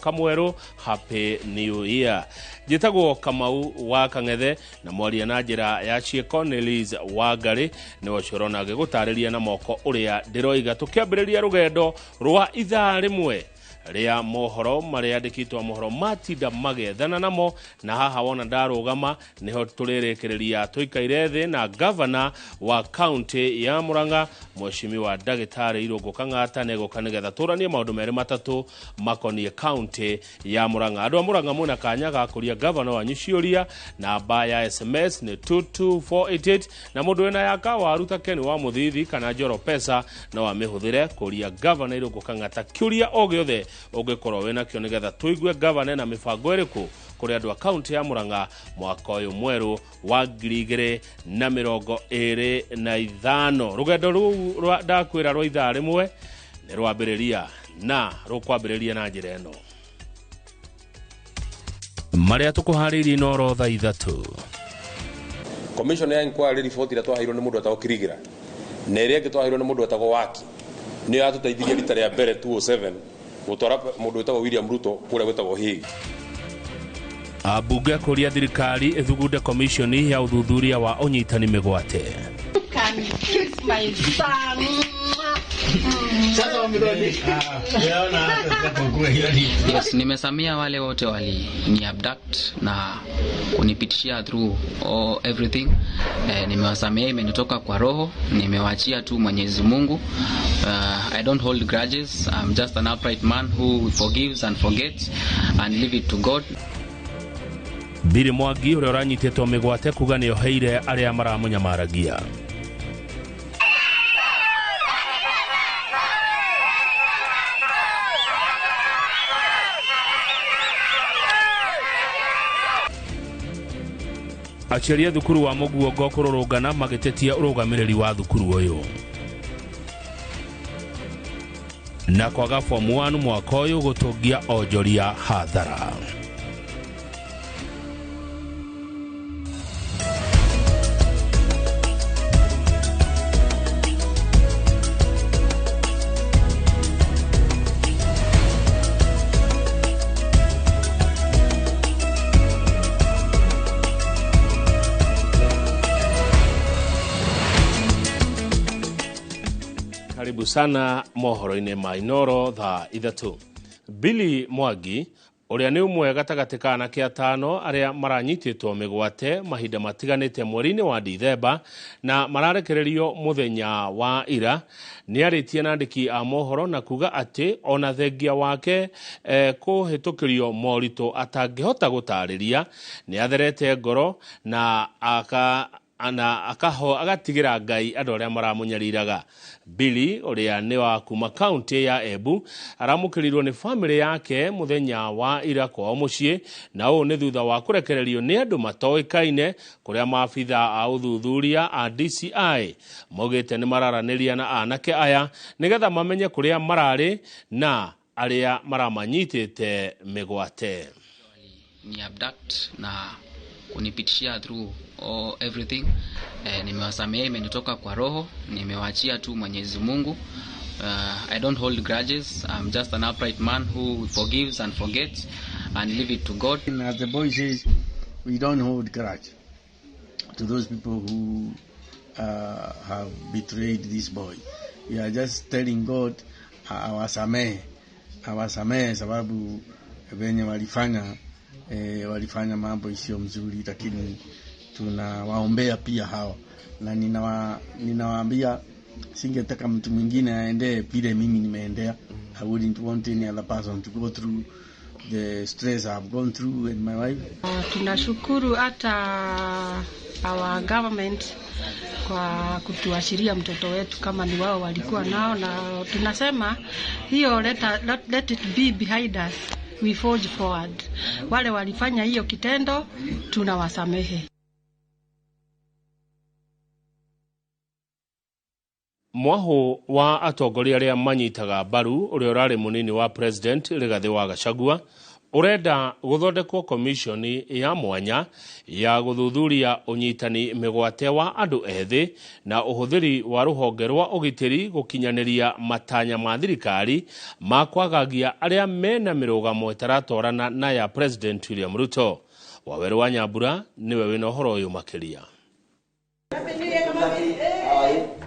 Kamweru, Happy New Year. Njĩtagwo Kamau wa Kang'ethe na mwaria na njĩra ya ciĩko nĩ Liz Wangari, nĩwe ũcio ũrona agĩgũtarĩria na moko ũrĩa ndĩroiga. Tũkĩambĩrĩria rũgendo rwa ithaa rĩmwe rĩa mohoro marĩa andĩkĩtwo mohoro matinda magethana namo, na haha wona ndarũgama nĩho tũrĩrĩkĩrĩria tũikaire thĩ na gavana wa kaunti ya Murang'a Mheshimiwa Ndagĩtarĩ Irũngũ Kang'ata nĩegũka nĩgetha tũranie maũndũ merĩ matatũ makoniĩ kaunti ya Murang'a. Andũ a Murang'a mwĩna kanya ga kũria gavana wanyu ciũria. Namba ya SMS nĩ 22488 na mũndũ wĩna yaka waru ta Ken wa Mũthithi kana Njoro Pesa no amĩhũthĩre kũria gavana Irũngũ Kang'ata kĩũria o gĩothe ũngĩkorwo wĩnakĩo nĩgetha tũigue gavana na mĩbango ĩrĩkũ kũrĩ andũ a kaunti ya Murang'a mwaka ũyũ mwerũ wa 2025. Rũgendo rũu rwa ndakwĩra rwa ithaa rĩmwe nĩ rwambĩrĩria na rũkwambĩrĩria na njĩra ĩno marĩa tũkũharĩirie Inoro thaa 3. Commission ya inquiry report ĩrĩa twaheirwo nĩ mũndũ wetagwo Kirigira na ĩrĩa ĩngĩ twaheirwo nĩ mũndũ wetagwo Waki nĩyo yatũteithirie rita rĩa mbere 2007 gũtwara mũndũ wĩtagwo William Ruto kũrĩa gwĩtagwo Hague. Ambunge kũria thirikari ĩthugunde komishoni ya ũthuthuria wa ũnyitani mĩgwate. Can kiss my son. Yes, nimesamia wale wote wali ni abduct na kunipitishia through all everything. Nimewasamea, imenitoka kwa roho, nimewachia tu Mwenyezi Mungu. I don't hold grudges. I'm just an upright man who forgives and forgets and leave it to God. Billy Mwangi ũrĩa ũranyitĩtwo mĩgwate kuga nĩoheire arĩa maramũnyamaragia. Aciari a thukuru wa Mũguongo kũrũrũngana magĩtetia ũrũgamĩrĩri wa thukuru ũyũ. Na kwaga form 1 mwaka ũyũ gũtũngia onjoria hathara. Karibu sana mohoro-inĩ ma Inoro thaa 3. Billy Mwangi ũrĩa nĩ ũmwe gatagatĩ ka anake atano arĩa maranyitĩtwo mĩgwate mahinda matiganĩte mweri-inĩ wa Dithemba na mararekererio mũthenya wa ira, nĩarĩtie na andĩki a mohoro na kuga atĩ ona thengia wake kũhĩtũkĩrio moritũ atangĩhota gũtarĩria nĩatherete ngoro na agatigĩra Ngai andũ arĩa maramũnyariraga. Billy ũrĩa nĩ wa kuma kaunti ya Embu aramũkĩrirwo nĩ famĩlĩ yake mũthenya wa ira kwao mũciĩ, na ũũ nĩ thutha wa kũrekererio nĩ andũ matoĩkaine kũrĩa maabitha a ũthuthuria a DCI maugĩte nĩ mararanĩria na anake aya nĩgetha mamenye kũrĩa mararĩ na arĩa maramanyitĩte mĩgwate. Ni abduct na kunipitishia through all everything. Nimewasamea, imenitoka kwa roho, nimewachia tu Mwenyezi Mungu. I don't hold grudges. I'm just an upright man who forgives and forgets and leave it to God. And as the boy says, we don't hold grudge to those people who have betrayed this boy. We are just telling God awasamehe, awasamehe sababu venye walifanya mambo isiyo mzuri, lakini tunawaombea pia hao, na ninawaambia singetaka mtu mwingine aendee vile mimi nimeendea. I wouldn't want any other person to go through the stress I've gone through with my wife. Tunashukuru hata our government kwa kutuashiria mtoto wetu kama ni wao walikuwa nao, na tunasema hiyo let it be behind us. We forge forward. Wale walifanya hiyo kitendo tunawasamehe. Mwahu wa atongoria arĩa manyitaga mbaru ũrĩa ũrarĩ mũnini wa president Rigathĩ wa Gachagua Ũrenda gũthondekwo komishoni ya mwanya ya gũthuthuria ũnyitani mĩgwate wa andũ ethĩ na ũhũthĩri wa rũhonge rwa ũgitĩri gũkinyanĩria matanya ma thirikari ma kwagagia arĩa mena mĩrũgamo ĩtaratwarana na ya President William Ruto. Wawerũ wa Nyambura nĩwe wĩna ũhoro ũyũ makĩria.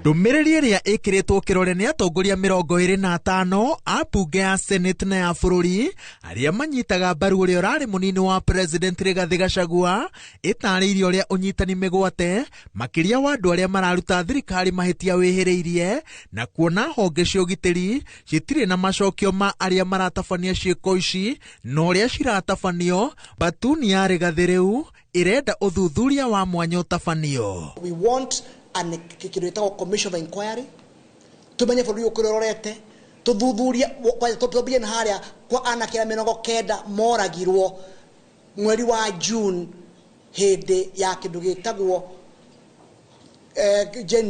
Ndũmĩrĩri ĩrĩa ĩkĩrĩtwo kĩrore nĩ atongoria 25 a mbunge ya Senate na ya bũrũri arĩa manyitaga mbaru ũrĩa ũrarĩ mũnini wa President Rigathĩ Gachagua ĩtarĩirie ũrĩa ũnyitani mĩgwate makĩria wa andũ arĩa mararuta thirikari mahĩtia wĩhĩrĩirie na kuona honge cia ũgitĩri citirĩ na macokio ma arĩa maratabania ciĩko ici na ũrĩa ciratabanio. Batuni ya Rigathĩ rĩu ĩrenda ũthuthuria wa mwanya ũtabanio. We want kĩndũ gĩtagwo commission of inquiry, tumenye bũrũri ũyũ kũrĩa ũrorete, tũthuthurie, twambie na harĩa kwa anake arĩa 90 moragirwo mweri wa June hĩndĩ ya kĩndũ gĩtagwo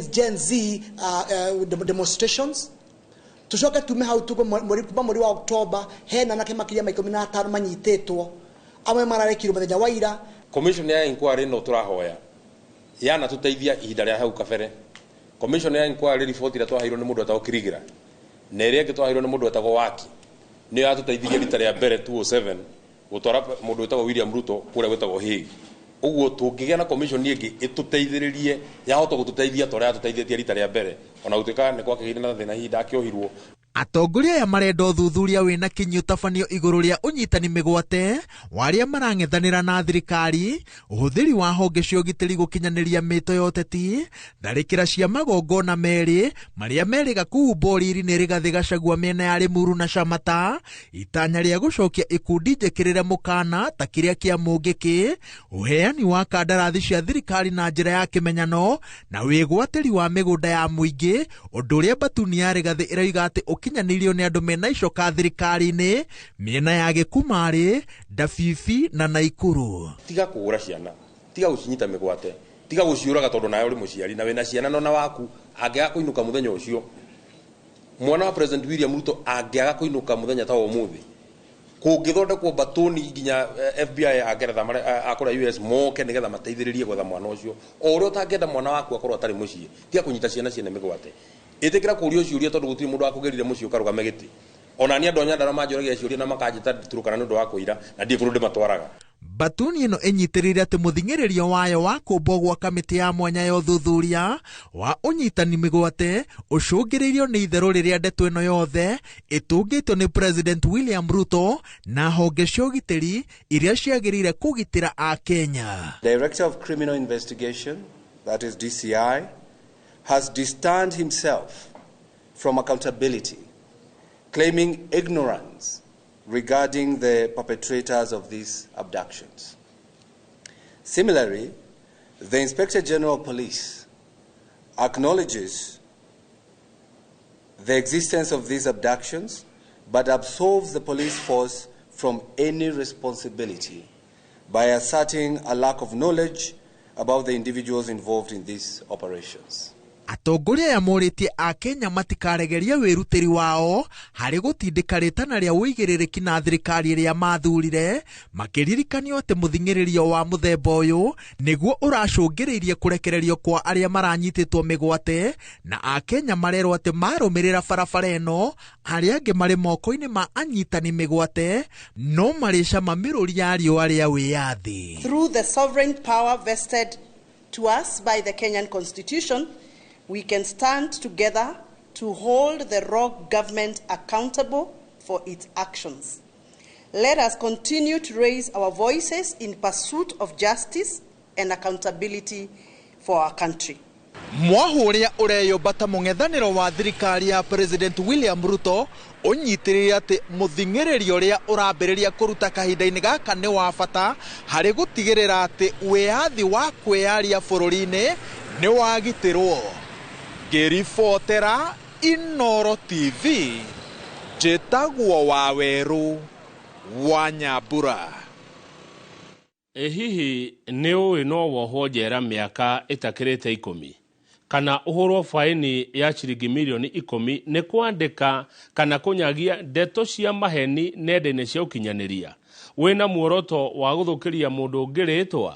Gen Z demonstrations. Tucoke tume hau tuge kuma mweri wa October hena anake makĩria ma 15 manyitĩtwo, amwe mararekirwo mũthenya wa ira. Commission ya inquiry no tũrahoya yana tuteithia ihinda rĩa hau kabere. Commission ya inquiry report ĩrĩa twaheirwo nĩ mũndũ wetagwo Kirigira na ĩrĩa ĩngĩ twaheirwo nĩ mũndũ wetagwo Waki nĩyo yatũteithirie rita rĩa mbere 2007 gũtwara mũndũ wetagwo William Ruto kũrĩa gwĩtagwo Hague. Ũguo tũngĩgĩa na commission ĩngĩ ĩtũteithĩrĩrie, yahota gũtũteithia ta ũrĩa yatũteithĩtie rita rĩa mbere, ona gũtuĩka nĩ kwakĩgĩire na thĩna ihinda akĩohirwo. Atongoria aya marenda ũthuthuria wĩna kinyi ũtabanio igũrũ rĩa ũnyitani mĩgwate wa arĩa marang'ethanĩra na thirikari, ũhũthĩri wa honge cia ũgitĩri gũkinyanĩria mĩto ya ũteti, tharĩkĩra cia magongona merĩ marĩa merĩga kũhumbwo riri nĩ Rigathĩ Gachagua mĩena ya Limuru na Shamata, itanya rĩa gũcokia ikundi njĩkĩrĩre mũkana ta kĩrĩa kĩa Mũngĩkĩ, ũheani wa kandarathi cia thirikari na njĩra ya kĩmenyano na wĩgwatĩri wa mĩgũnda ya mũingĩ, ũndũ ũrĩa Batuni ya Rigathĩ ĩroiga atĩ ũkinyanĩirio nĩ andũ mena icoka thirikari-inĩ mĩena ya Gĩkumarĩ, Ndabibi na Naikuru. Tiga kũgũra ciana, tiga gũcinyita mĩgwate, tiga gũciũraga tondũ nawe ũrĩ mũciari na wĩna ciana nona waku angĩaga kũinũka mũthenya ũcio. Mwana wa President William Ruto angĩaga kũinũka mũthenya ta ũmũthĩ, kũngĩthondekwo batoni nginya FBI a Ngeretha a kũrĩa US moke nĩgetha mateithĩrĩrie gwetha mwana ũcio. O ũrĩa ũtangĩenda mwana waku akorwo atarĩ mũciĩ, tiga kũnyita ciana ciene mĩgwate. Ĩtĩkĩra kũũrio ciũria tondũ gũtirĩ mũndũ wakũgerire mũciĩ ũkarũgame gĩtĩ. Ona niĩ andũ a Nyandarua manjũragia ciũria na makanjĩta Turukana nĩ ũndũ wa kũira na ndirĩ kũndũ ndĩmatwaraga. Batuni ĩno ĩnyitĩrĩire atĩ mũthing'ĩrĩrio wayo wa kũmbwo gwa kamĩtĩ ya mwanya ya ũthuthuria wa ũnyitani mĩgwate ũcũngĩrĩirio nĩ itherũ rĩrĩa ndeto ĩno yothe ĩtũngĩtio nĩ President William Ruto na honge cia ũgitĩri iria ciagĩrĩire kũgitĩra Akenya. Director of Criminal Investigation, that is DCI, has distanced himself from accountability, claiming ignorance regarding the perpetrators of these abductions. Similarly, the Inspector General of Police acknowledges the existence of these abductions, but absolves the police force from any responsibility by asserting a lack of knowledge about the individuals involved in these operations. Atongoria aya morĩtie Akenya matikaregerie wĩrutĩri wao harĩ gũtindĩka rĩtana rĩa ũigĩrĩrĩki na thirikari ĩrĩa mathurire, makĩririkanio atĩ mũthing'ĩrĩrio wa mũthemba ũyũ nĩguo ũracũngĩrĩirie kũrekererio kwa arĩa maranyitĩtwo mĩgwate, na Akenya marerwo atĩ marũmĩrĩra barabara ĩno arĩa angĩ marĩ moko-inĩ ma anyitani mĩgwate no marĩcama mĩrũri ya riũa rĩa wĩyathi. Through the sovereign power vested to us by the Kenyan Constitution, we can stand together to hold the wrong government accountable for its actions. Let us continue to raise our voices in pursuit of justice and accountability for our country. Mwahu ũrĩa ũreyũmba ta mũng'ethanĩro wa thirikari ya President William Ruto ũnyitĩrĩire atĩ mũthing'ĩrĩrio ũrĩa ũrambĩrĩria kũruta kahinda-inĩ gaka nĩ wa bata harĩ gũtigĩrĩra atĩ wĩyathi wa kwĩyaria bũrũri-inĩ nĩ wagitĩrwo. Ngĩribotera Inooro TV, njĩtagwo Wawerũ wa Nyambura. Hihi nĩ ũĩ no wohwo njera mĩaka ĩtakĩrĩte 10 Kana ũhũrwo faini ya ciringi mirioni 10 nĩ kwandĩka kana kũnyagia ndeto cia maheni nenda-inĩ cia ũkinyanĩria wĩna muoroto wa gũthũkĩria mũndũ ũngĩ rĩtwa.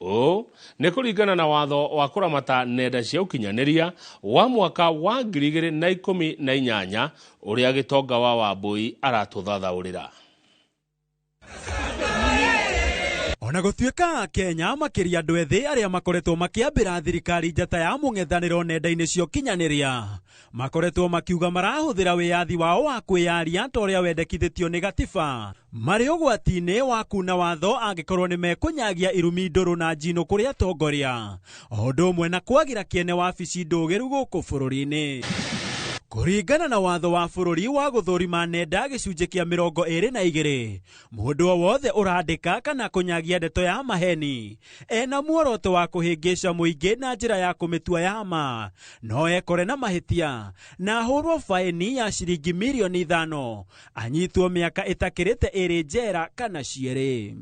Ũũ nĩ kũringana na watho wa kũramata nenda cia ũkinyanĩria wa mwaka wa 2018 ũrĩa Gĩtonga wa Wambui aratũthathaũrĩra. Ona gũtuĩka Kenya makĩria andũ ethĩ arĩa makoretwo makĩambĩra thirikari njata ya mũng'ethanĩro nenda-inĩ cia ũkinyanĩria makoretwo makiuga marahũthĩra wĩyathi wao wa kwĩyaria ta ũrĩa wendekithĩtio nĩ gatiba marĩ ũgwati-inĩ wa kuna watho angĩkorwo nĩ mekũnyagia irumi ndũrũ na njino kũrĩ atongoria o ũndũ ũmwe na kwagĩra kĩene wabici ndũgĩru gũkũ bũrũri-inĩ. Kũringana na watho wa bũrũri wa gũthũrima nenda gĩcunjĩ kĩa 22 mũndũ o wothe ũrandĩka kana kũnyagia ndeto ya maheni ena muoroto wa kũhĩngĩca mũingĩ na njĩra ya kũmĩtua ya ma no ekore na mahĩtia na ahũrwo faini ya ciringi mirioni 5 anyitwo mĩaka ĩtakĩrĩte 2 njera kana 2.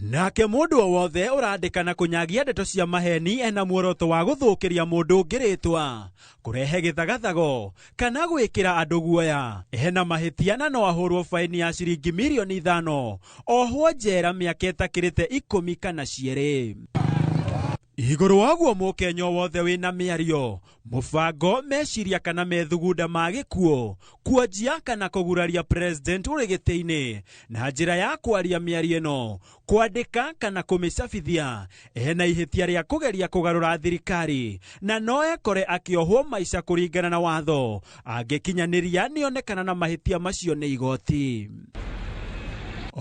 Nake mũndũ o wothe ũrandĩka na kũnyagia ndeto cia maheni ena muoroto wa gũthũkĩria mũndũ ũngĩ rĩtwa kũrehe gĩthagathago kana gwĩkĩra andũ guoya ena mahĩtia na no ahũrwo faini ya ciringi mirioni 5 ohwo njera mĩaka ĩtakĩrĩte 10 kana 2. Igũrũ wa ũguo mũkenya o wothe wĩna mĩario mũbango meciria kana methugunda ma gĩkuũ kuonjia kana kũguraria president ũrĩ gĩtĩ-inĩ na njĩra ya kwaria mĩario ĩno kwandĩka kana kũmĩcabithia ena ihĩtia rĩa kũgeria kũgarũra thirikari na no ekore akĩohwo maica kũringana na watho angĩkinyanĩria nĩonekana na mahĩtia macio nĩ igoti.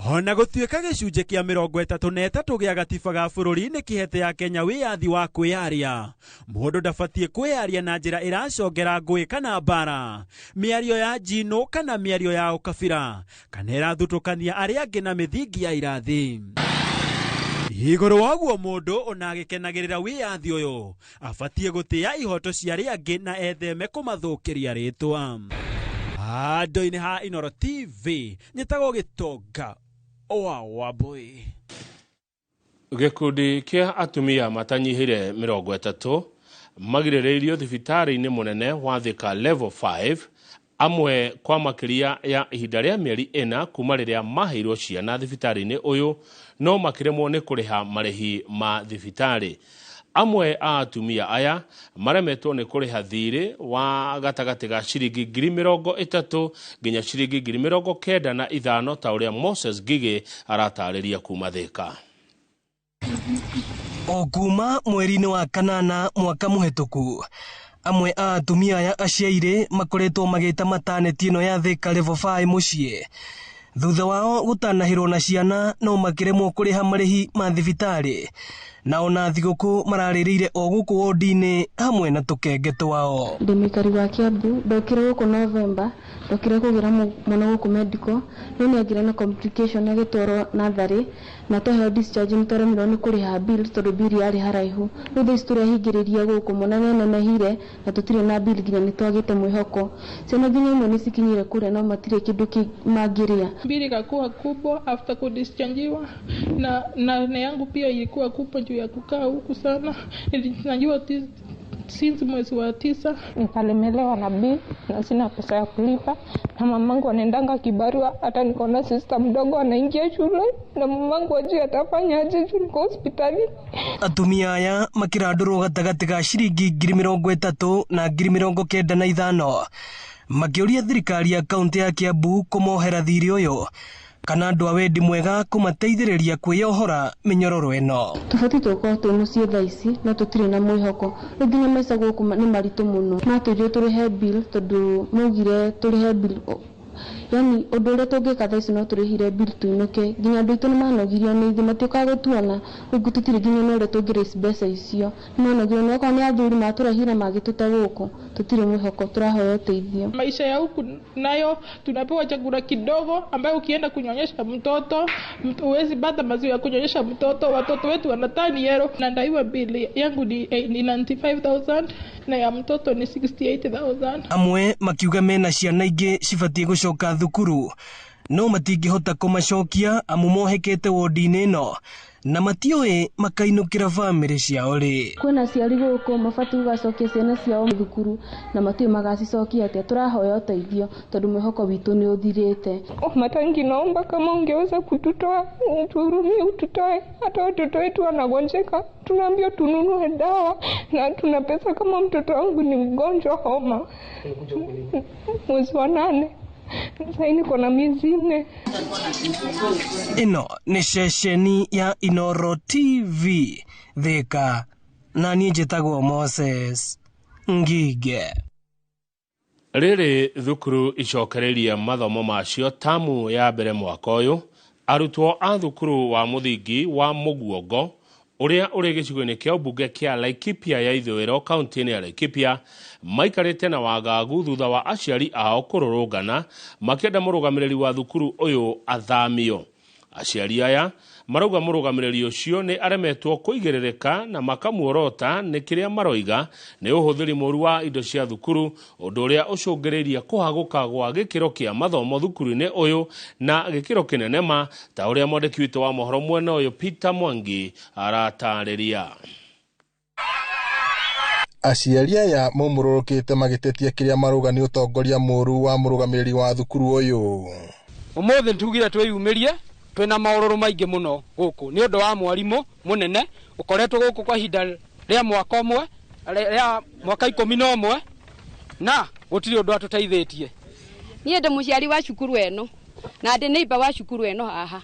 Ona gũtuĩka gĩcunjĩ kĩa 33 gĩa gatiba ga bũrũri nĩ kĩhete ya Kenya wĩyathi wa kwĩyaria mũndũ ndabatiĩ kwĩyaria na njĩra ĩracongera ngũĩ kana mbara mĩario ya njino kana mĩario ya ũkabira kana ĩrathutũkania arĩa angĩ na mĩthingi ya irathi. Igũrũ wa ũguo mũndũ ona agĩkenagĩrĩra wĩyathi ũyũ abatiĩ gũtĩĩa ihoto cia arĩa angĩ na etheme kũmathũkĩria rĩtwa. Handũ-inĩ ha Inooro TV nyĩtagwo Gĩtonga wa Wambui. Gĩkundi kĩa atumia matanyihĩire 30 magirĩrĩirio thibitarĩ-inĩ mũnene wa Thika Level 5 amwe kwa makĩria ya ihinda rĩa mĩeri 4 kuma rĩrĩa maheirwo ciana thibitarĩ-inĩ ũyũ no makĩremwo nĩ kũrĩha marĩhi ma thibitarĩ. Amwe a atumia aya maremetwo nĩ kũrĩha thirĩ wa gatagatĩ ga ciringi 30,000 nginya ciringi 95,000 ta ũrĩa Moses Ngigĩ aratarĩria kuma Thika. O kuma mweri-inĩ wa kanana mwaka mũhetũku amwe a atumia aya aciairĩ makoretwo magĩta mataneti ĩno ya Thika Level 5 mũciĩ thutha wao gũtanahĩrwo na ciana no makĩremwo kũrĩha marĩhi ma thibitarĩ na ona thigũkũ mararĩrĩire o gũkũ wodi-inĩ hamwe na tũkenge twao. Ndĩ mũikari wa Kiambu ndokire gũkũ November ndokire kũgĩra mwana gũkũ medical no nĩagĩire na complication agĩtwarwo natharĩ na twaheo discharge nĩtwaremirwo nĩ kũrĩha bill tondũ bill yarĩ haraihu rĩu thaa ici tũrehingĩrĩria gũkũ mwana nĩanenehire na tũtirĩ na bill nginya nĩtwagĩte mwĩhoko. Ciana nginya imwe nĩcikinyire kũrĩa no matirĩ kĩndũ mangĩrĩa. Bili ikakuwa kubwa after kudischargiwa na yangu pia ilikuwa kubwa juu ya kukaa huku sana. Najua since mwezi wa 9 nikalemelewa na bill na sina pesa ya kulipa na mamangu anaendanga kibarua, hata niko na sister mdogo anaingia shule na mamangu ajui atafanya aje juu niko hospitali. Atumia aya makirandũrwo gatagatĩ ga ciringi 30,000 na 95,000 makĩũria thirikari ya kaunti ya Kiambu kũmohera thirĩ ũyũ kana andũ a wendi mwega kũmateithĩrĩria kwĩyohora mĩnyororo ĩno. Tũbatiĩ tũkorwo twĩ mũciĩ thaa ici no tũtirĩ na mwĩhoko rĩu nginya maica gũkũ nĩ maritũ mũno matwĩrire tũrĩhe bill tondũ maugire tũrĩhe bill yani ũndũ ũrĩa tũngĩka thaa ici no tũrĩhire bill tũinũke nginya andũ aitũ nĩmanogirio nĩ ithuĩ matiũkaga gũtuona rĩu tũtirĩ nginya na ũrĩa tũngĩ raise mbeca icio nĩmanogirio nĩ okorwo nĩ athuri matũrehire magĩtũte gũkũ tũtirĩ mwĩhoko tũrahoya ũteithio. Maisha ya huku nayo tunapewa chakula kidogo ambayo ukienda kunyonyesha mtoto huwezi pata maziwa ya kunyonyesha mtoto. Watoto wetu wanatani yero na ndaiwa bili yangu ni 95,000 na ya mtoto ni 68,000. Amwe makiuga mena ciana ingĩ cibatiĩ gũcoka thukuru No matingĩhota kũmacokia amu mohekete wodi-inĩ ĩno na matiũĩ makainũkĩra bamĩrĩ ciao rĩ. Kwĩna aciari gũkũ mabatiĩ gũgacokia ciana ciao thukuru na matiũĩ magacicokia atĩa. Tũrahoya ũteithio tondũ mwĩhoko witũ nĩ ũthirĩte. Matangi, naomba kama ungeweza kututoa, utuhurumie, ututoe. Hata watoto wetu wanagonjeka, tunaambiwa tununue dawa na tuna pesa. Kama mtoto wangu ni mgonjwa homa mwezi wa 8, sasa niko na miezi 4. Ĩno nĩ ceceni ya Inoro TV Thika, na niĩ njĩtagwo Moses Ngige. Rĩrĩ thukuru icokereirie mathomo macio tamu ya mbere mwaka ũyũ, arutwo a thukuru wa mũthingi wa Mũguongo ũrĩa ũrĩ gĩcigo-inĩ kĩa ũmbunge kĩa Laikipia ya ithũĩro kaunti-inĩ ya Laikipia maikarĩte na wagagu thutha wa aciari ao kũrũrũngana makĩenda mũrũgamĩrĩri wa thukuru ũyũ athamio. Aciari aya marauga mũrũgamĩrĩri ũcio nĩ aremetwo kũigĩrĩrĩka na makamuorota nĩ kĩrĩa maroiga nĩ ũhũthĩri mũru wa indo cia thukuru, ũndũ ũrĩa ũcũngĩrĩirie kũhagũka gwa gĩkĩro kĩa mathomo thukuru-inĩ ũyũ na gĩkĩro kĩnene ma ta ũrĩa mwandĩki witũ wa mohoro mwena ũyũ Peter Mwangi aratarĩria. Aciari aya maumũrũrũkĩte magĩtetia kĩrĩa marauga nĩ ũtongoria mũru wa mũrũgamĩrĩri wa thukuru ũyũ. Ũmũthĩ nĩtugire twĩyumĩrie twĩna maũrũrũ maingĩ mũno gũkũ nĩ ũndũ wa mwarimũ mũnene ũkoretwo gũkũ kwa ihinda rĩa mwaka ũmwe rĩa mwaka 11 na gũtirĩ ũndũ atũteithĩtie. Niĩ ndĩ mũciari wa cukuru ĩno na ndĩ neighbor wa cukuru ĩno haha,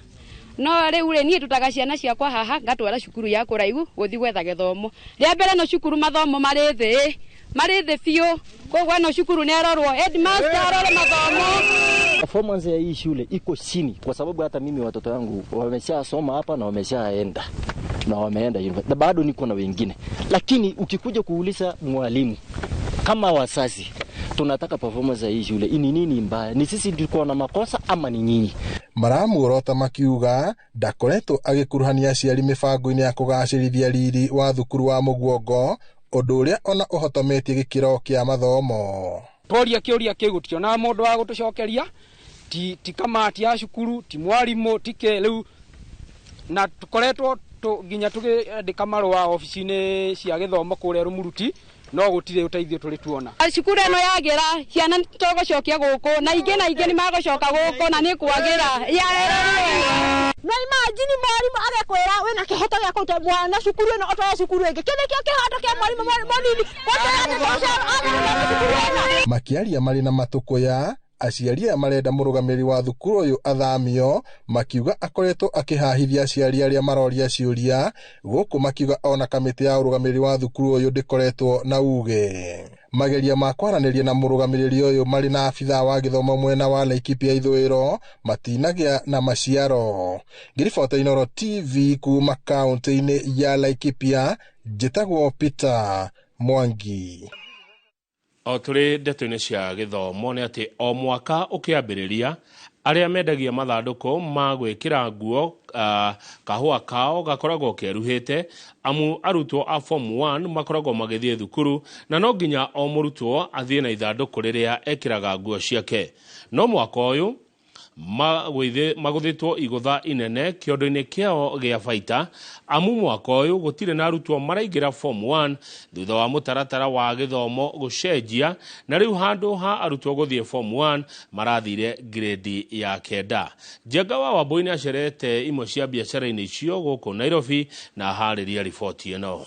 no rĩu rĩ niĩ ndutaga ciana ciakwa haha ngatwara cukuru ya kũraihu gũthiĩ gwetha gĩthomo. Rĩa mbere no cukuru mathomo marĩ thĩ biũ, koguo no cukuru nĩ arorwo, headmaster arore mathomo. Performance ya hii shule iko chini kwa sababu hata mimi watoto wangu wameshasoma hapa na wameshaenda na wameenda university, bado niko na wengine. Lakini ukikuja kuuliza mwalimu kama wazazi tunataka performance ya hii shule ini nini mbaya, ni sisi tulikuwa na makosa ama ni nyinyi? Maramuorota makiuga ndakoretwo agĩkuruhania aciari mĩbango-inĩ ya kũgacĩrithia riri wa thukuru wa Mũguongo, ũndũ ũrĩa ona ũhotometie gĩkĩro kĩa mathomo. Tworia kĩũria kĩu gũtionaga mũndũ wa gũtũcokeria, ti kamati ya cukuru, ti mwarimũ, ti kĩ rĩu, na tũkoretwo nginya tũkĩandĩka marũa obici-inĩ cia gĩthomo kũrĩa Rũmuruti, no gũtirĩ ũteithio tũrĩ tuona. Cukuru ĩno yagĩra ciana tũgũcokia gũkũ na ingĩ na ingĩ nĩ magũcoka gũkũ na nĩ kwagĩra. No imagine mwarimu agekwĩra wĩna kĩhoto gĩa kũruta mwana cukuru ĩno ũtware cukuru ĩngĩ. Kĩ nĩkĩo kĩhoto kĩa mwarimu mũnini? Makĩaria marĩ na matũkũya, aciari aya marenda mũrũgamĩrĩri wa thukuru ũyũ athamio, makiuga akoretwo akĩhahithia aciari arĩa maroria ciũria gũkũ, makiuga ona kamĩtĩ ya ũrũgamĩrĩri wa thukuru ũyũ ndĩkoretwo na uge. Mageria ma kwaranĩria na mũrũgamĩrĩri ũyũ marĩ na abithaa wa gĩthomo mwena wa Laikipia ithũĩro matinagĩa na maciaro. Ngĩribota Inoro TV kuma kaunti-inĩ ya Laikipia, njĩtagwo Peter Mwangi. O tũrĩ ndeto-inĩ cia gĩthomo nĩ atĩ o mwaka ũkĩambĩrĩria arĩa mendagia mathandũkũ ma gwĩkĩra nguo kahũa kao gakoragwo keruhĩte amu arutwo a form 1 makoragwo magĩthiĩ thukuru na no nginya o mũrutwo athiĩ na ithandũkũ rĩrĩa ekĩraga nguo ciake. No mwaka ũyũ magũthĩtwo igũtha inene kĩondo-inĩ kĩao gĩa baita amu mwaka ũyũ gũtirĩ na arutwo maraingĩra form 1 thutha wa mũtaratara wa gĩthomo gũcenjia, na rĩu handũ ha arutwo gũthiĩ form 1 marathire grade ya 9. Njenga wa Wambui nĩ acerete imwe cia biacara-inĩ icio gũkũ Nairobi na aharĩria riboti ĩno.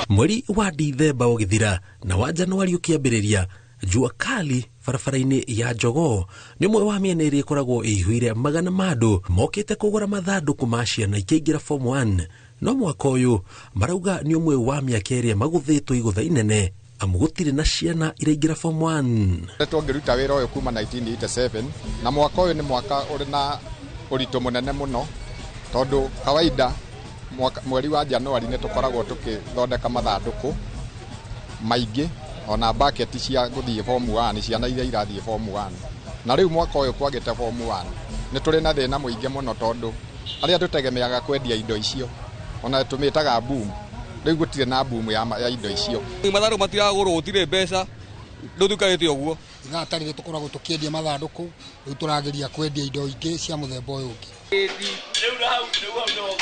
Mweri wa Dithemba ũgĩthira na wa Januari ũkĩambĩrĩria, jua kali barabara-inĩ ya Jogoo nĩ ũmwe wa mĩena ĩrĩa ĩkoragwo ĩihũire magana ma andũ mokĩte kũgũra mathandũkũ ma ciana ikĩingĩra form 1. No mwaka ũyũ marauga nĩ ũmwe wa mĩaka ĩrĩa magũthĩtwo igũtha inene amu gũtirĩ na ciana iraingĩra form 1. Twangĩruta wĩra ũyũ kuma 1987 na mwaka ũyũ nĩ mwaka ũrĩ na ũritũ mũnene mũno tondũ kawaida mweri wa Januari nĩ tũkoragwo tũkĩthondeka mathandũkũ maingĩ ona bucket cia gũthiĩ form 1, ciana iria irathiĩ form 1. Na rĩu mwaka ũyũ kwagĩte form 1 nĩ tũrĩ na thĩna mũingĩ mũno tondũ arĩa tũtegemeaga kwendia indo icio ona tũmĩtaga boom, rĩu gũtirĩ na boom ya indo icio. Mathandũkũ matiragũrwo, gũtirĩ mbeca, rĩu tũikarĩte ũguo. Ithaa ta rĩrĩ tũkoragwo tũkĩendia mathandũkũ, rĩu tũrageria kwendia indo ingĩ cia mũthemba ũyũ ũngĩ.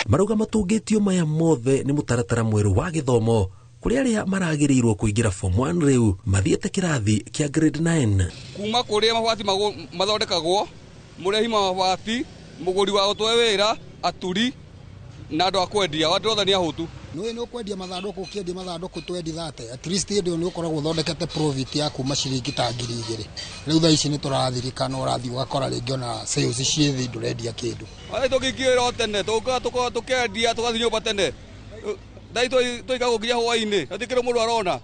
Marauga matũngĩtio maya mothe nĩ mũtaratara mwerũ wa gĩthomo kũrĩ arĩa maragĩrĩirwo kũingĩra form 1 rĩu mathiĩte kĩrathi kĩa grade 9. Kuma kũrĩa mabati mathondekagwo, mũrehi ma mabati, mũgũri wa gũtwe wĩra, aturi na andũ a kwendia, andũ othe nĩ ahũtu. Nĩ nĩ ũkwendia mathandũkũ, ũkĩendia mathandũkũ 20 30, at least hĩndĩ ĩyo nĩ ũkoragwo ũthondekete profit ya kuma ciringi ta 2000. Rĩu thaa ici nĩ tũrathirĩka na ũrathiĩ ũgakora rĩngĩ ona sales ciĩ thĩ, ndũrendia kĩndũ. Thaa tũngĩingĩra o tene, tũkaga tũkendia tũgathiĩ nyũmba tene. Thaa tũikagwo nginya hwaĩ-inĩ, hatikĩrĩ mũndũ arona.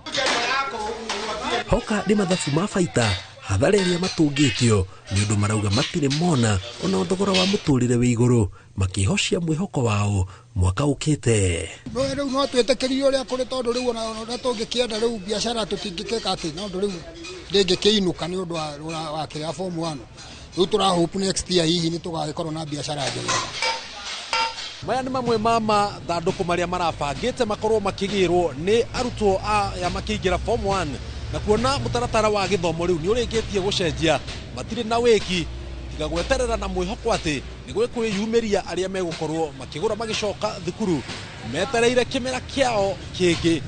Hoka nĩ mathabu ma baita hathara ĩrĩa matũngĩtio nĩ ũndũ marauga matirĩ mona ona thogora wa mũtũrĩre wĩ igũrũ, makĩhocia mwĩhoko wao mwaka ũkĩte. No rĩu no twĩtĩkĩrie ũrĩa kũrĩ, tondũ rĩu ona ũrĩa tũngĩkĩenda rĩu biacara tũtingĩkĩka atĩ, no ũndũ rĩu ndĩngĩkĩinũka nĩ ũndũ wa kĩrĩa form 1. Rĩu tũra hope next year hihi nĩ tũgagĩkorwo na biacara njega. Maya nĩ mamwe ma mathandũkũ marĩa marabangĩte makorwo makĩgĩrwo nĩ arutwo aya makĩingĩra form 1, na kuona mũtaratara wa gĩthomo rĩu nĩ ũrĩkĩtie gũcenjia, matirĩ na wĩki tiga gweterera na mwĩhoko atĩ nĩ gwĩkwĩyumĩria arĩa megũkorwo makĩgũra magĩcoka thukuru metereire kĩmera kĩao kĩngĩ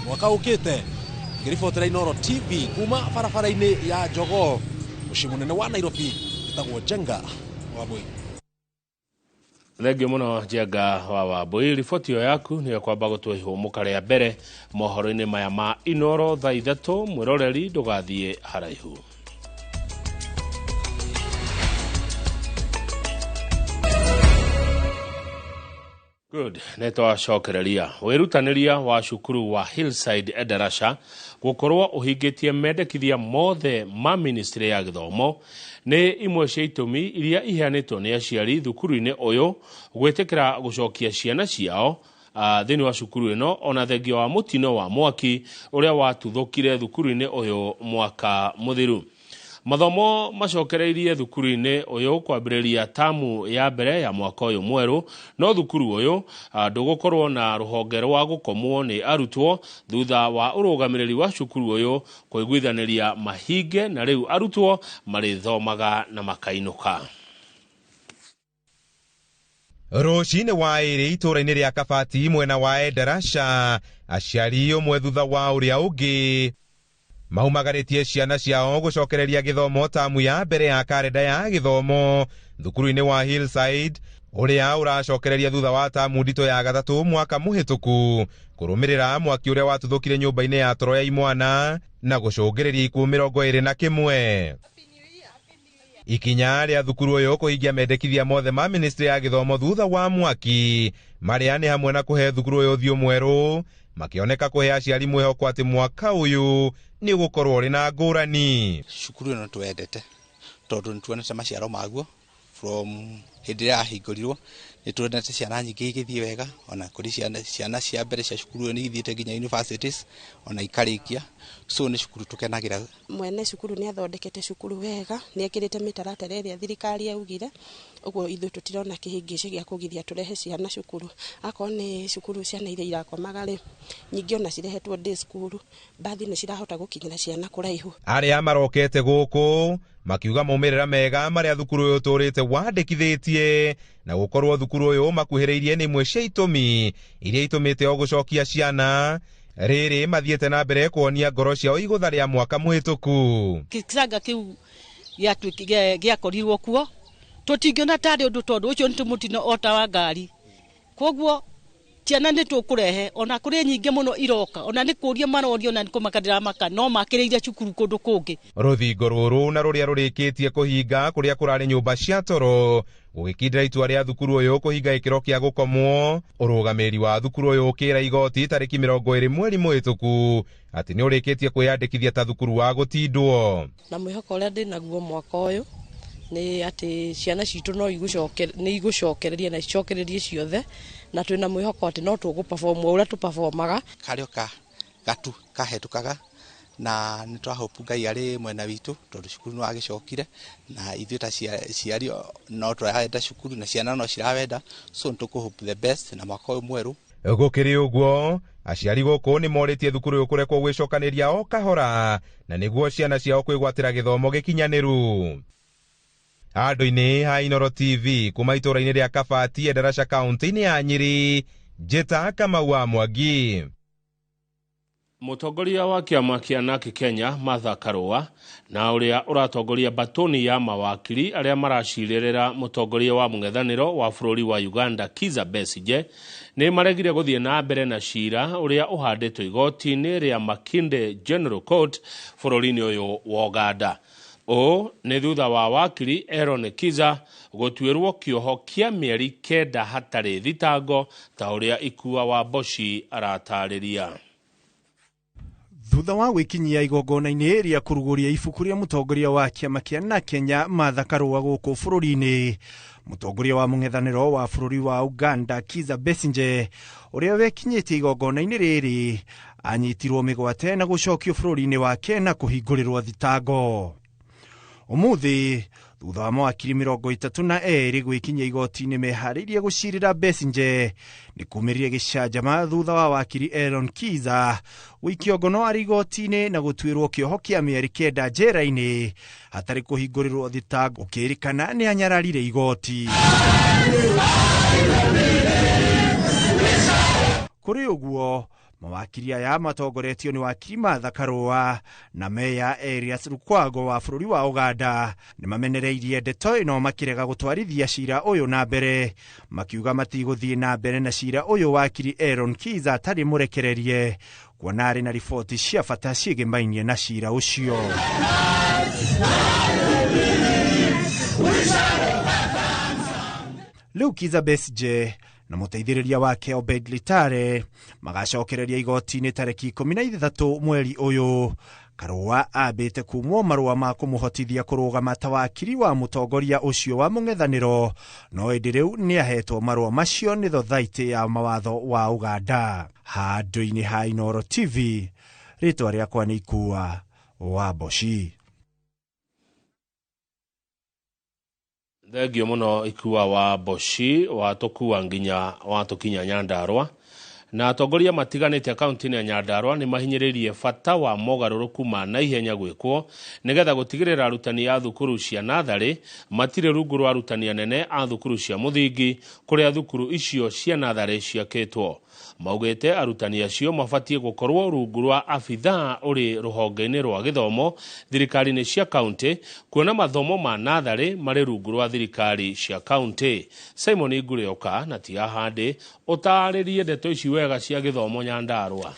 mwaka ũkĩte. Ngĩribotera Inooro TV kuma barabara-inĩ ya Jogoo, mũciĩ mũnene wa Nairobi, ĩtagwo Njenga Wambui. Thengio mũno Njenga wa Wambui, riboti ĩyo yaku nĩyo kwamba gũtũhũmũka rĩa mbere mohoro-inĩ maya ma Inooro thaa 3. Mwĩroreri ndũgathiĩ haraihu. Good, nĩ twacokereria wĩrutanĩria wa cukuru wa Hillside Endarasha gũkorwo ũhingĩtie mendekithia mothe ma ministry ya gĩthomo nĩ imwe cia itũmi iria iheanĩtwo nĩ aciari thukuru-inĩ ũyũ gwĩtĩkĩra gũcokia ciana ciao thĩinĩ wa cukuru ĩno, ona thengia wa mũtino wa mwaki ũrĩa watuthũkire thukuru-inĩ ũyũ mwaka mũthiru. Mathomo macokereirie thukuru-inĩ ũyũ kwambĩrĩria tamu ya mbere ya mwaka ũyũ mwerũ, no thukuru ũyũ ndũgũkorwo na rũhonge rwa gũkomwo nĩ arutwo thutha wa ũrũgamĩrĩri wa cukuru ũyũ kũiguithanĩria mahinge, na rĩu arutwo marĩthomaga na makainũka. Rũcinĩ wa ĩrĩ itũũra-inĩ rĩa Kabati mwena wa Endarasha, aciari ũmwe thutha wa ũrĩa ũngĩ maumagarĩtie ciana ciao gũcokereria gĩthomo tamu ya mbere ya karenda ya gĩthomo thukuru-inĩ wa Hillside ũrĩa ũracokereria thutha wa tamu nditũ ya gatatũ mwaka mũhĩtũku kũrũmĩrĩra mwaki ũrĩa watuthũkire nyũmba-inĩ ya toro ya imwana na gũcũngĩrĩria ikuũ 21. Ikinya rĩa thukuru ũyũ kũhingia mendekithia mothe ma ministry ya gĩthomo thutha wa mwaki marĩa nĩ hamwe na kũhe thukuru ũyũ ũthiũ mwerũ, makĩoneka kũhe aciari mwĩhoko atĩ mwaka ũyũ nĩ ũgũkorwo ũrĩ na ngũrani. Cukuru ĩno twendete tondũ nĩ tuonete maciaro maguo from hĩndĩ ĩrĩa yahingũrirwo, nĩ tuonete ciana nyingĩ igĩthiĩ wega, ona kũrĩ ciana cia mbere cia cukuru ĩyo nĩ ithiĩte nginya universities ona ikarĩkia, so nĩ cukuru tũkenagĩra. Mwene cukuru nĩ athondekete cukuru wega, nĩ ekĩrĩte mĩtaratara ĩrĩa thirikari yaugire, ũguo ithuĩ tũtirona kĩhĩngĩcĩ gĩa kũgiria tũrehe ciana cukuru. Akorwo nĩ cukuru ciana iria irakomaga rĩ, nyingĩ ona cirehetwo day school, mbathi nĩ cirahota gũkinyĩra ciana kũraihu. Arĩa marokete gũkũ makiuga maumĩrĩra mega marĩa thukuru ũyũ ũtũrĩte wandĩkithĩtie na gũkorwo thukuru ũyũ makuhĩrĩirie nĩ imwe cia itũmi iria itũmĩte o gũcokia ciana rĩrĩ mathiĩte na mbere kuonia ngoro ciao igũtha rĩa mwaka mũhĩtũku. Kĩcanga kĩu gĩakorirwo kuo tũtingĩona tarĩ ũndũ tondũ ũcio nĩ mũtino o ta wa ngari, koguo ciana nĩ tũkũrehe ona kũrĩ nyingĩ mũno iroka, ona nĩ kũria maroria ona nĩ kũmaka ndĩramaka no makĩrĩire cukuru kũndũ kũngĩ. Rũthingo rũrũ na rũrĩa rũrĩkĩtie kũhinga kũrĩa kũrarĩ nyũmba cia toro gũgĩkindĩra itua rĩa thukuru ũyũ kũhinga gĩkĩro kĩa gũkomwo. Ũrũgamĩrĩri wa thukuru ũyũ ũkĩra igoti tarĩki 20 mweri mũhĩtũku atĩ nĩ ũrĩkĩtie kwĩyandĩkithia ta thukuru wa gũtindwo. Na mwĩhoko ũrĩa ndĩnaguo mwaka ũyũ nĩ atĩ ciana citũ no igũcokereria na icokererie ciothe, na twĩna mwĩhoko atĩ no tũgũ-perform ũrĩa tũ-performaga. Karĩ o gatu kahetũkaga na nĩ twahopu Ngai arĩ mwena witũ tondũ cukuru nĩ wagĩcokire na ithuĩ ta ciari no tũrenda cukuru na ciana no cirawenda, so nĩ tũkũ hope the best na mwaka ũyũ mwerũ. Gũkĩrĩ ũguo, aciari gũkũ nĩ morĩtie thukuru ũyũ kũrekwo gwĩcokanĩria o kahora na nĩguo ciana ciao kwĩgwatĩra gĩthomo gĩkinyanĩru. Handũ-inĩ ha Inooro TV kuma itũũra-inĩ rĩa Kabati, Endarasha, kaunti-inĩ ya Nyĩrĩ, Njĩta Kamau wa Mwangi. Mũtongoria wa kĩama kĩa NARC Kenya Martha Karua na ũrĩa ũratongoria batoni ya mawakiri arĩa maracirĩrĩra mũtongoria wa mũng'ethanĩro wa bũrũri wa Uganda Kizza Besigye nĩ maregire gũthiĩ na mbere na cira ũrĩa ũhandĩtwo igoti-inĩ rĩa Makindye General Court bũrũri-inĩ ũyũ wa Uganda. Ũũ nĩ thutha wa wakiri Aaron Kizza gũtuĩrwo kĩoho kĩa mĩeri 9 hatarĩ thitango ta ũrĩa Ikua wa Mboci aratarĩria. Thutha wa gwĩkinyia igongona-inĩ rĩa kũrugũria ibuku rĩa mũtongoria wa kĩama kĩa NARC Kenya Martha Karua gũkũ bũrũri-inĩ, mũtongoria wa mũng'ethanĩro wa bũrũri wa Uganda Kizza Besigye ũrĩa wekinyĩtie igongona-inĩ rĩrĩ anyitirwo mĩgwate na gũcokio bũrũri-inĩ wake na kũhingũrĩrwo thitango. Ũmũthĩ thutha wa mawakiri 32 gwĩkinyia igoti-inĩ meharĩirie gũcirĩra Besigye nĩ kumĩrire gĩcanjama thutha wa wakiri Aaron Kizza gũikio ngono arĩ igoti-inĩ na gũtuĩrwo kĩoho kĩa mĩeri 9 njera-inĩ hatarĩ kũhingũrĩrwo thitango, ũkĩrĩkana nĩ anyararire igoti. Kũrĩ ũguo, mawakiri aya matongoretio nĩ wakiri Martha Karua na meya Erias Lukwago wa bũrũri wa Uganda nĩ mamenereirie ndeto ĩno makĩrega gũtwarithia cira ũyũ na mbere, makiuga matigũthiĩ na mbere na cira ũyũ wakiri Aaron Kizza atarĩ mũrekererie kuona arĩ na riboti cia bata ciĩgĩmainie na cira ũcio. Rĩu Kizza Besigye na mũteithĩrĩria wake Obed Litare magacokereria igoti-inĩ tarĩki 13 mweri ũyũ. Karua ambĩte kumwo marũa ma kũmũhotithia kũrũgama ta wakiri wa mũtongoria ũcio wa mũng'ethanĩro, no ĩndĩ rĩu nĩ ahetwo marũa macio nĩ thothaitĩ ya mawatho wa Uganda. Handũ-inĩ ha Inooro TV, rĩtwa rĩakwa nĩ Ikua wa Mboci. Thengio mũno Ikua wa Mboci watũkua nginya watũkinya Nyandarua. Na atongoria matiganĩte kaunti-inĩ ya Nyandarua nĩ mahinyĩrĩirie bata wa mogarũrũku ma naihenya gwĩkwo nĩgetha gũtigĩrĩra arutani a thukuru cia natharĩ matirĩ rungu rwa arutani anene a thukuru cia mũthingi kũrĩa thukuru icio cia natharĩ ciakĩtwo. Maugĩte arutani acio mabatiĩ gũkorwo rungu rwa abithaa ũrĩ rũhonge-inĩ rwa gĩthomo thirikari-inĩ cia kaunti, kuona mathomo ma natharĩ marĩ rungu rwa thirikari cia kaunti. Simon Ngurĩoka na Tia Handĩ ũtaarĩrie ndeto ici wega cia gĩthomo Nyandarua.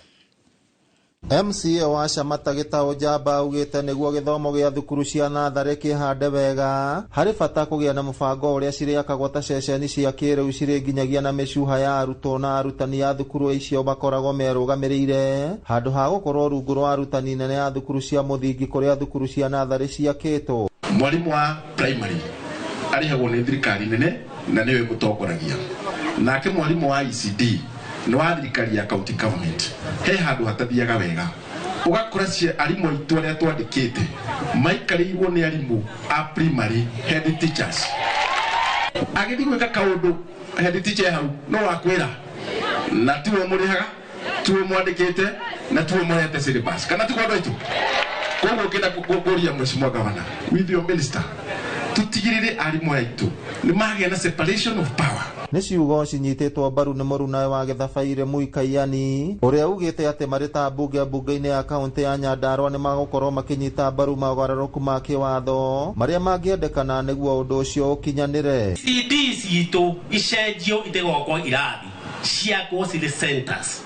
MCA wa Shamata Gĩtaũ Njamba augĩte nĩguo gĩthomo gĩa thukuru cia natharĩ kĩhande wega harĩ bata kũgĩa na mũbango ũrĩa cirĩakagwo ta ceceni cia kĩrĩu cirĩ nginyagia na mĩcuha ya arutwo na arutani a thukuru icio makoragwo merũgamĩrĩire handũ ha gũkorwo rungu rwa arutani nene a thukuru cia mũthingi kũrĩa thukuru cia natharĩ ciakĩtwo. Mwalimu wa primary arĩhagwo nĩ thirikari nene na nĩwe mũtongoragia, nake mwalimu wa ECD nĩ wa thirikari ya county government. He handũ hatathiaga wega, ũgakora arimũ aitũ arĩa twandĩkĩte maikarĩirwo nĩ arimũ a primary head teachers. Agĩthiĩ gwĩka kaũndũ head teacher hau no wakwĩra na tiwe mũrĩhaga, tiwe mwandĩkĩte na tiwe mũhete syllabus, kana tiguo andũ aitũ? Koguo ngĩenda kũria Mheshimiwa Governor with your minister tutigĩrĩre arimũ aitũ nĩ magĩa na separation of power. Nĩ ciugo cinyitĩtwo mbaru nĩ mũrunawe wa Gĩthabaire Mũikaiani ũrĩa ugĩte atĩ marĩ ta mbunge mbunge-inĩ ya kaunti ya Nyandarua nĩ magũkorwo makĩnyita mbaru mogarũrũku ma kĩwatho marĩa mangĩendekana nĩguo ũndũ ũcio ũkinyanĩre. CD citũ icenjio itigokwo irathi ciakwo cirĩ centers,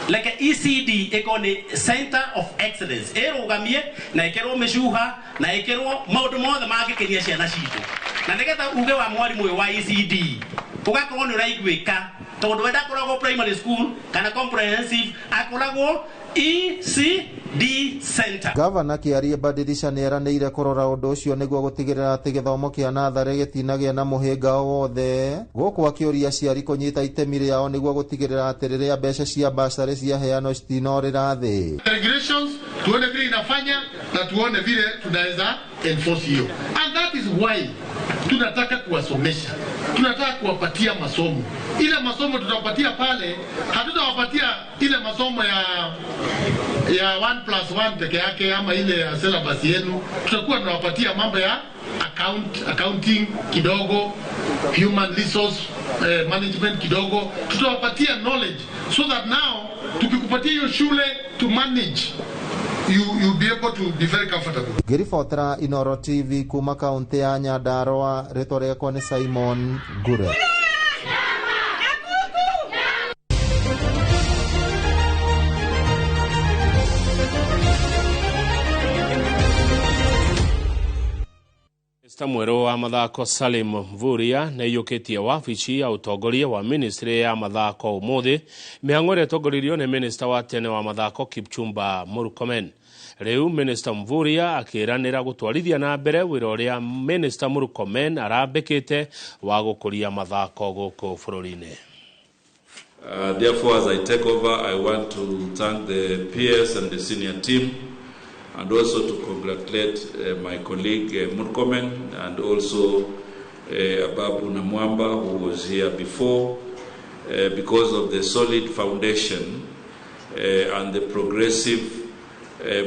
leke ECD ĩkorwo nĩ center of excellence ĩrũgamie na ĩkĩrwo mĩcuha na ĩkĩrwo maũndũ mothe mangĩkenia ciana citũ, na nĩgetha uge wa mwarimũ ũyũ wa ECD ũgakorwo nĩ ũraiguĩka tondũ we ndakoragwo primary school kana comprehensive, akoragwo ECD center. Gavana Kĩarie Badirisha nĩ eranĩire kũrora ũndũ ũcio nĩguo gũtigĩrĩra atĩ gĩthomo kĩa natharĩ gĩtinagĩa na mũhĩnga o wothe, gũkũ akĩũria aciari kũnyita itemi rĩao nĩguo gũtigĩrĩra atĩ rĩrĩa mbeca cia basarĩ ciaheanwo citinorĩra thĩ. Regulations tuone vile inafanya na tuone vile tunaweza enforce hiyo, and that is why Tunataka kuwasomesha, tunataka kuwapatia masomo. Ile masomo tutawapatia pale, hatutawapatia ile masomo ya 1 plus 1 peke yake ama ile ya syllabus yenu. Tutakuwa tunawapatia mambo ya accounting kidogo, human resource management kidogo. Tutawapatia knowledge so that now tukikupatia hiyo shule to manage, you'll be able to be very comfortable. Ngĩribotera Inoro TV kuma kaunti ya Nyandarua, rĩtwa rĩakwa nĩ Simon Ngure. Minista mwerũ wa mathako Salim Mvurya nĩ aiyũkĩtie wabici ya ũtongoria wa ministry ya mathako ũmũthĩ. Mĩhang'o ĩrĩa ĩtongoririo nĩ minista wa tene wa mathako Kipchumba Murkomen. Rĩu Minista Mvurya akĩranĩra gũtwarithia na mbere wĩra ũrĩa Minista Murkomen arambĩkĩte wa gũkũria mathako gũkũ bũrũri-inĩ. Therefore, as I take over, I want to thank the PS and the senior team, and also to congratulate my colleague Murkomen and also Ababu Namwamba, who was here before, because of the solid foundation and the progressive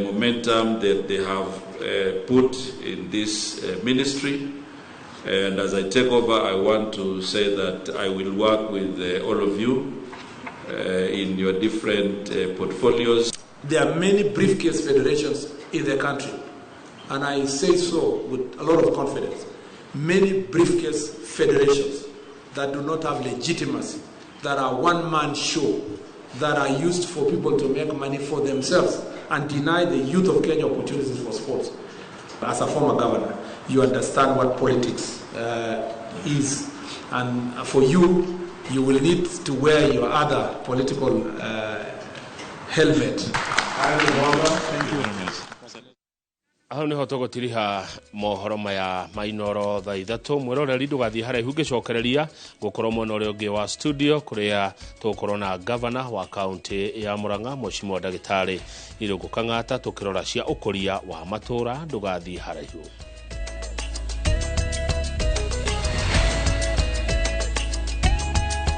momentum that they have put in this ministry. And as I take over, I want to say that I will work with all of you in your different portfolios. There are many briefcase federations in the country, and I say so with a lot of confidence. Many briefcase federations that do not have legitimacy, that are one-man show, that are used for people to make money for themselves and deny the youth of Kenya opportunities for sports. As a former governor, you understand what politics is, and for you, you will need to wear your other political helmet. Hau niho tũgũtiriha mohoro maya ma Inoro thaa 3. Mwĩroreri, ndũgathiĩ haraihu, ngĩcokereria gũkorwo mwena ũrĩa ũngĩ wa studio kũrĩa tũgũkorwo na gavana wa kaunti ya Murang'a, Mheshimiwa Ndagĩtarĩ Irũngũ Kang'ata, tũkĩrora cia ũkũria wa matũũra. Ndũgathiĩ haraihu.